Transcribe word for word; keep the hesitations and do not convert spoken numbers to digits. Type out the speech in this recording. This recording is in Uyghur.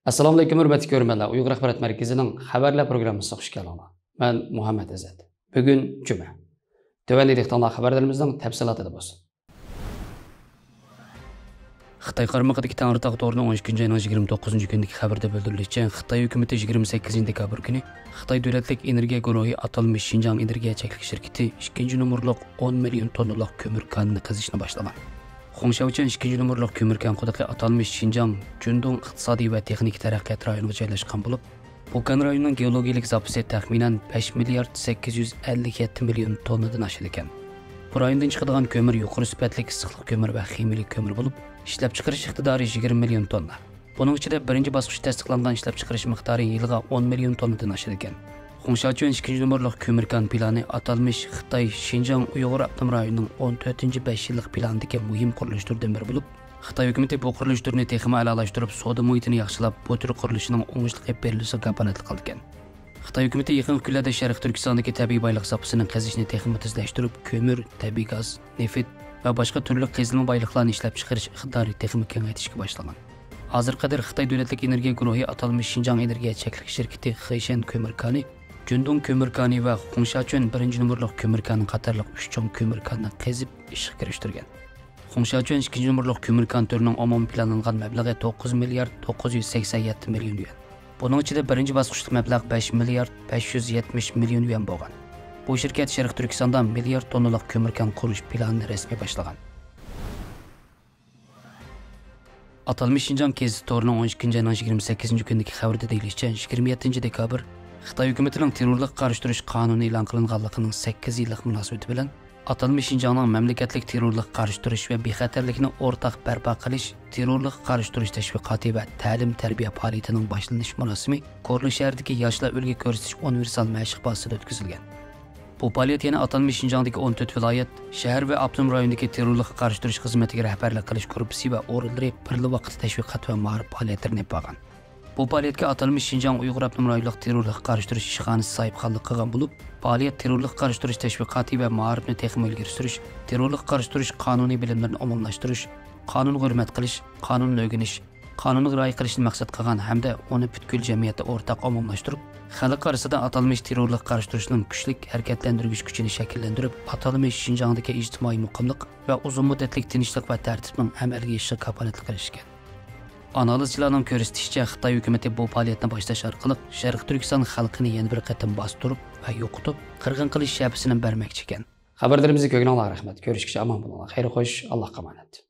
ئەسسالامۇئەلەيكۇم، ھۆرمەتلىك كۆرۈرمەنلەر. ئۇيغۇر ئاخبارات مەركىزىنىڭ خەۋەرلەر پروگراممىسىغا خۇش كەلدىڭلار. مەن مۇھەممەد ئەزەت. بۈگۈن جۈمە. تۆۋەندە دىققىتىڭلار خەۋەرلىرىمىزنىڭ تەپسىلاتىدا بولسۇن. خىتاي قارمىقىدىكى تەڭرىتاغ تورىنىڭ ئون ئىككىنچى ئاينىڭ يىگىرمە توققۇزىنچى كۈنىدىكى خەۋىرىدە بىلدۈرۈلۈشىچە، خىتاي ھۆكۈمىتى يىگىرمە سەككىزىنچى دېكابىر كۈنى خىتاي دۆلەتلىك ئېنېرگىيە گۇرۇھى ئاتالمىش شىنجاڭ ئېنېرگىيە چەكلىك شىركىتى ئىككىنچى نومۇرلۇق ئون مىليون توننىلىق كۆمۈر كانىنى قېزىشنى باشلىغان. خۇڭشياۋچۈەن ئىككىنچى نومۇرلۇق كۆمۈر كان قۇدۇقى ئاتالمىش شىنجاڭ جۈندۇڭ ئىقتىسادىي ۋە تېخنىكا تەرەققىيات رايونىغا جايلاشقان بولۇپ، بۇ كان رايوننىڭ گېئولوگىيىلىك زاپىسى تەخمىنەن بەش مىليارد سەككىز يۈز ئەللىك يەتتە مىليون توننىدىن ئاشىدىكەن. بۇ رايوندىن چىقىدىغان كۆمۈر يۇقىرى سۈپەتلىك ئىسسىقلىق كۆمۈر ۋە خىمىيەلىك كۆمۈر بولۇپ، ئىشلەپچىقىرىش ئىقتىدارى يىگىرمە مىليون توننا. بۇنىڭ ئىچىدە بىرىنچى باسقۇچ تەستىقلانغان ئىشلەپچىقىرىش مىقدارى يىلىغا ئون مىليون توننىدىن ئاشىدىكەن. خۇڭشياچۈەن ئىككىنچى نومۇرلۇق كۆمۈر كان پىلانى ئاتالمىش خىتاي شىنجاڭ ئۇيغۇر ئاپتونوم رايونىنىڭ ئون تۆتىنچى بەش يىللىق پىلانىدىكى مۇھىم قۇرۇلۇش تۈرىدىن بىرى بولۇپ، خىتاي ھۆكۈمىتى بۇ قۇرۇلۇش تۈرىنى تېخىمۇ ئەلالاشتۇرۇپ، سودا مۇھىتىنى ياخشىلاپ، بۇ تۈر قۇرۇلۇشنىڭ ئوڭۇشلۇق ئېلىپ بېرىلىشىغا كاپالەتلىك قىلىدىكەن. خىتاي ھۆكۈمىتى يېقىنقى كۈنلەردە شەرقىي تۈركىستاندىكى تەبىئىي بايلىق زاپىسىنى قېزىشنى تېخىمۇ تېزلەشتۈرۈپ، كۆمۈر، تەبىئىي گاز، نېفىت ۋە باشقا تۈرلۈك قېزىلما بايلىقلارنى ئىشلەپچىقىرىش ئىقتىدارىنى تېخىمۇ كېڭەيتىشكە باشلىغان. ھازىرغا قەدەر خىتاي دۆلەتلىك ئېنېرگىيە گۇرۇھى ئاتالمىش شىنجاڭ ئېنېرگىيە چەكلىك شىركىتى خېشەن كۆمۈر كانى، جۈندۇڭ كۆمۈر كانى ۋە خۇڭشياچۈەن بىرىنچى نومۇرلۇق كۆمۈر كانى قاتارلىق ئۈچ چوڭ كۆمۈر كاننى قېزىپ ئىشقا كىرىشتۈرگەن. خۇڭشياچۈەن ئىككىنچى نومۇرلۇق كۆمۈر كان تۈرىنىڭ ئومۇمىي پىلانلانغان مەبلىغى توققۇز مىليارد توققۇز يۈز سەكسەن يەتتە مىليون يۈەن. بۇنىڭ ئىچىدە بىرىنچى باسقۇچلۇق مەبلەغ بەش مىليارد بەش يۈز يەتمىش مىليون يۈەن بولغان. بۇ شىركەت شەرقىي تۈركىستاندا مىليارد توننىلىق كۆمۈر كان قۇرۇش پىلانىنى رەسمىي باشلىغان. ئاتالمىش شىنجاڭ گېزىت تورىنىڭ ئون ئىككىنچى ئاينىڭ يىگىرمە سەككىزىنچى كۈنىدىكى خەۋىرىدە دېيىلىشىچە، يىگىرمە يەتتىنچى دېكابىر خىتاي ھۆكۈمىتىنىڭ تېررورلۇققا قارشى تۇرۇش قانۇنى ئېلان قىلىنغانلىقىنىڭ سەككىز يىللىق مۇناسىۋىتى بىلەن، ئاتالمىش شىنجاڭنىڭ مەملىكەتلىك تېررورلۇققا قارشى تۇرۇش ۋە بىخەتەرلىكنى ئورتاق بەرپا قىلىش تېررورلۇققا قارشى تۇرۇش تەشۋىقاتى ۋە تەلىم تەربىيە پائالىيىتىنىڭ باشلىنىش مۇراسىمى كورلا شەھىرىدىكى ياشلار ئۈلگە كۆرسىتىش ئۇنىۋېرسال مەشىق بازىسىدا ئۆتكۈزۈلگەن. بۇ پائالىيەت يەنە ئاتالمىش شىنجاڭدىكى ئون تۆت ۋىلايەت، شەھەر ۋە ئاپتونوم رايوندىكى تېررورلۇققا قارشى تۇرۇش خىزمىتىگە رەھبەرلىك قىلىش گۇرۇپپىسى ۋە ئورۇنلىرى بىرلا ۋاقىتتا تەشۋىقات ۋە مائارىپ پائالىيەتلىرىنى ئېلىپ بارغان. بۇ پائالىيەتكە ئاتالمىش شىنجاڭ ئۇيغۇر ئاپتونوم رايونلۇق تېررورلۇققا قارشى تۇرۇش ئىشخانىسى ساھىبخانلىق قىلغان بولۇپ، پائالىيەت تېررورلۇققا قارشى تۇرۇش تەشۋىقاتى ۋە مائارىپنى تېخىمۇ ئىلگىرى سۈرۈش، تېررورلۇققا قارشى تۇرۇش قانۇنىي بىلىملىرىنى ئومۇملاشتۇرۇش، قانۇنغا ھۆرمەت قىلىش، قانۇننى ئۆگىنىش، قانۇنغا رىئايە قىلىشنى مەقسەت قىلغان ھەمدە ئۇنى پۈتكۈل جەمئىيەتتە ئورتاق ئومۇملاشتۇرۇپ، خەلق ئارىسىدا ئاتالمىش تېررورلۇققا قارشى تۇرۇشنىڭ كۈچلۈك ھەرىكەتلەندۈرگۈچ كۈچىنى شەكىللەندۈرۈپ، ئاتالمىش شىنجاڭدىكى ئىجتىمائىي مۇقىملىق ۋە ئۇزۇن مۇددەتلىك تىنچلىق ۋە تەرتىپنىڭ ئەمەلگە ئېشىشىغا كاپالەتلىك قىلىش ئىكەن. ئانالىزچىلارنىڭ كۆرسىتىشىچە، خىتاي ھۆكۈمىتى بۇ پائالىيەتنى باشلاش ئارقىلىق شەرقىي تۈركىستان خەلقىنى يەنە بىر قېتىم باستۇرۇپ ۋە يوقىتىپ، قىرغىن قىلىش شەپىسىنى بەرمەكچى ئىكەن. خەۋەرلىرىمىزنى كۆرگىنىڭلارغا رەھمەت. كۆرۈشكىچە ئامان بولۇڭلار. خەير خوش، ئاللاھقا ئامانەت.